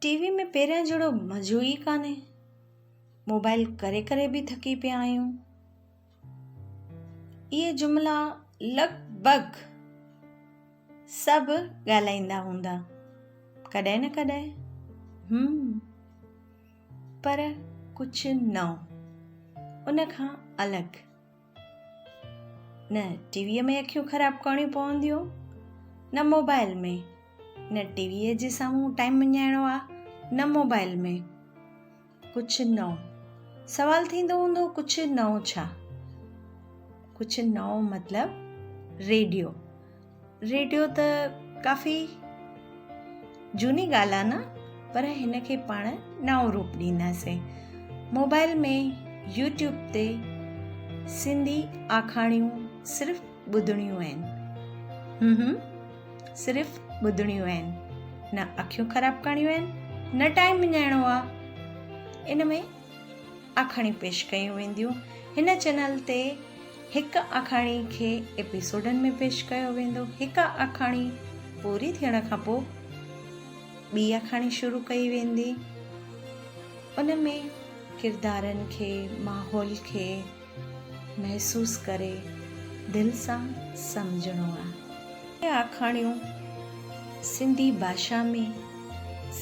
ٽي V ۾ پهريان جهڙو مزو ئي ڪانهي. موبائل ڪري ڪري به ٿڪي پيا آهيون. اهي جملا لڳ ڀڳ سڀ ڳالهائيندا هوندا ڪڏهن نه ڪڏهن. هم پر ڪجهه نئون ان کان الڳ. نه ٽي ويء ۾ اکيون خراب ڪرڻيون پونديون نه موبائل ۾. نه ٽي ويء جي سامهون ٽائيم وڃائڻو آ نه موبائل ۾. ڪجهه نئون. سوال ٿيندو هوندو ڪجهه نئون ڇا؟ ڪجهه نئون مطلب ريڊيو. ريڊيو ته ڪافي جهوني ڳالهه آ نه پر هن کي پاڻ نئون روپ ڏينداسين. موبائل ۾ يوٽيوب تي سنڌي آکاڻيون صرف ٻڌڻيون آهن. هم هم صرف ٻڌڻيون آهن. نه اکيون خراب ڪرڻيون آهن نه ٽائيم وڃائڻو آ. ان ۾ آکاڻيون پيش ڪيون وينديون. هن چينل تي هڪ آکاڻي کي ايپيسوڊن ۾ پيش ڪيو ويندو. هڪ آکاڻي پوري ٿيڻ کان پوء ٻي آکاڻي شروع ڪئي ويندي. ان ۾ ڪردارن کي، ماحول کي محسوس ڪري دل سان سمجهڻو آ. اهي آکاڻيون سنڌي ڀاشا ۾،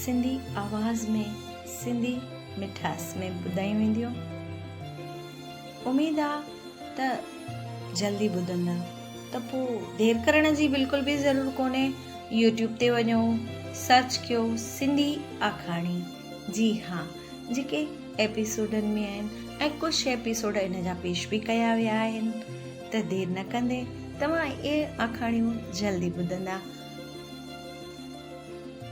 سنڌي آواز ۾، سنڌي مٺاس ۾ ٻڌايون وينديون. اميد آ ته جلدي ٻڌندا ته پو دير ڪرڻ جي بلڪل به ضرور ڪونهي. يوٽيوب تي وڃو سرچ ڪيو سنڌي آکاڻي جي ها جيڪي ايپيسوڊن ۾ آهن ۽ ڪجهه ايپيسوڊ ان جا پيش به ڪيا ويا آهن ته دير نه ڪندي توهان اهي آکاڻيون جلدي ٻڌندا.